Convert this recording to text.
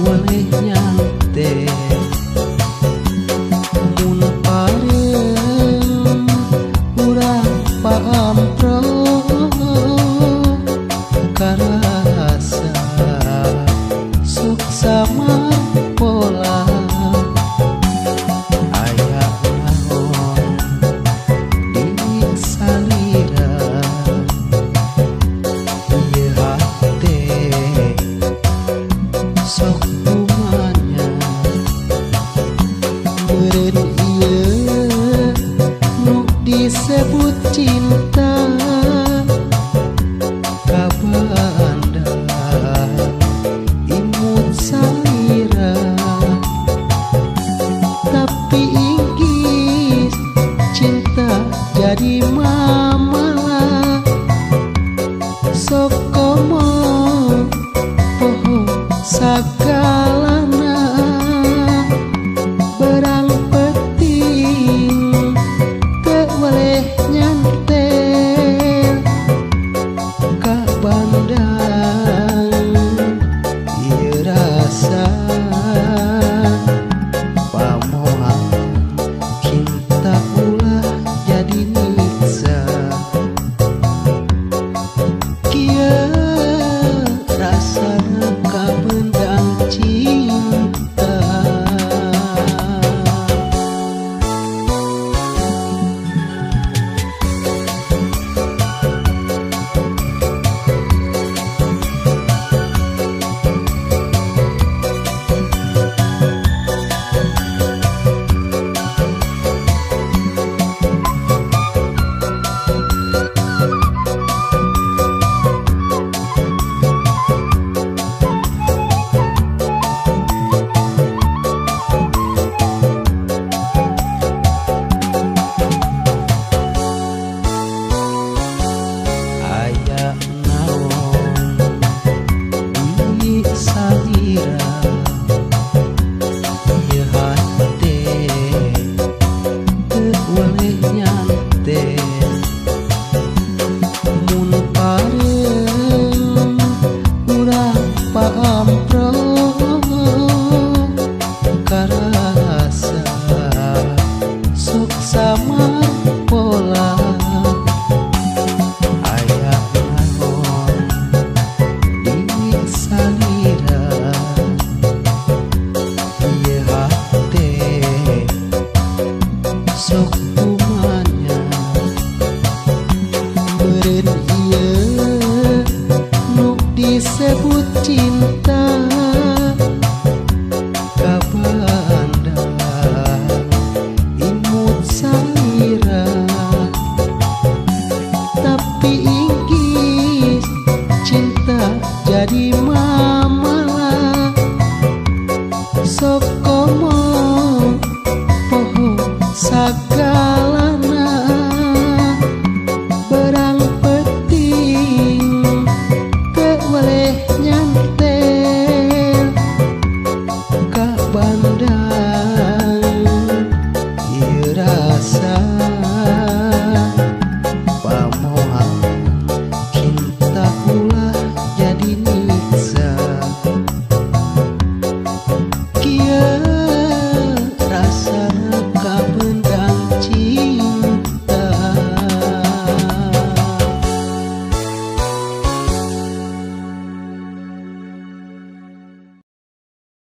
weleh nyante mun pareum urang paamprok karasa sok sama pola aya naon di salira ieu hate sok kumanya meureun ieu nu disebut cinta kabandang imut salira tapi inggis cinta jadi mamala sok komo poho sagalana berang peting teu weleh nyantel ka bandang ieu rasa pamoal cinta ulah jadi nyiksa kieu rasana kabendang cinta. Aya naon di salira ieu hate teu weleh nyante mun pareum urang paamprok karasa sok sama pola aya naon di salira ieu hate sok kumanya meureun ieu nu disebut cinta kabandang imut salira tapi inggis cinta jadi mamala sok komo poho sagalana berang peting teu weleh nyantel ka bandang ieu rasa pamoal cinta ulah jadi nyiksa kieu rasana.